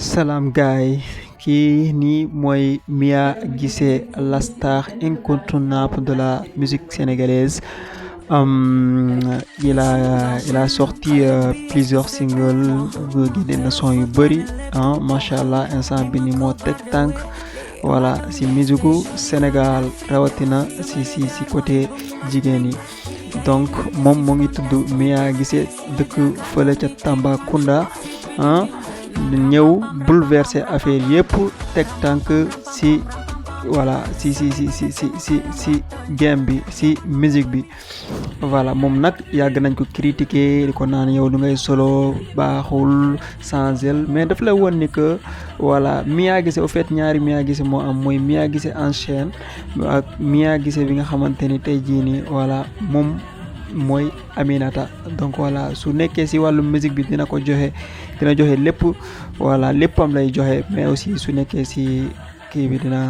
Salam gaay kii nii mooy Mia Guissé, la star incontournable de la musique sénégalaise. Il a sorti plusieurs singles, génne na son yu bëri macha allah instant bi ni moo teg tànk voilà si musique Sénégal rawatina si côté jigéen yi. Donc moom mu ngi tudd Mia Guissé, dëkk fële ca Tambacounda ñëw bouleverser affaire yépp teg tànk si voilà si game bi si musique bi. Voilà moom nag yàgg nañ ko critiquer di ko naan yow lu ngay solo baaxul changel, mais daf la woon ni que voilà Mia Guissé au fait ñaari Mia Guissé moo am, mooy Mia Guissé en chaîne ak Mia Guissé bi nga xamante ni tey jii nii voilà moom mooy Aminata. Donc voilà su nekkee si wàllu musique bi dina joxe lépp voilà léppam lay joxe, mais aussi su nekkee si kii bi dina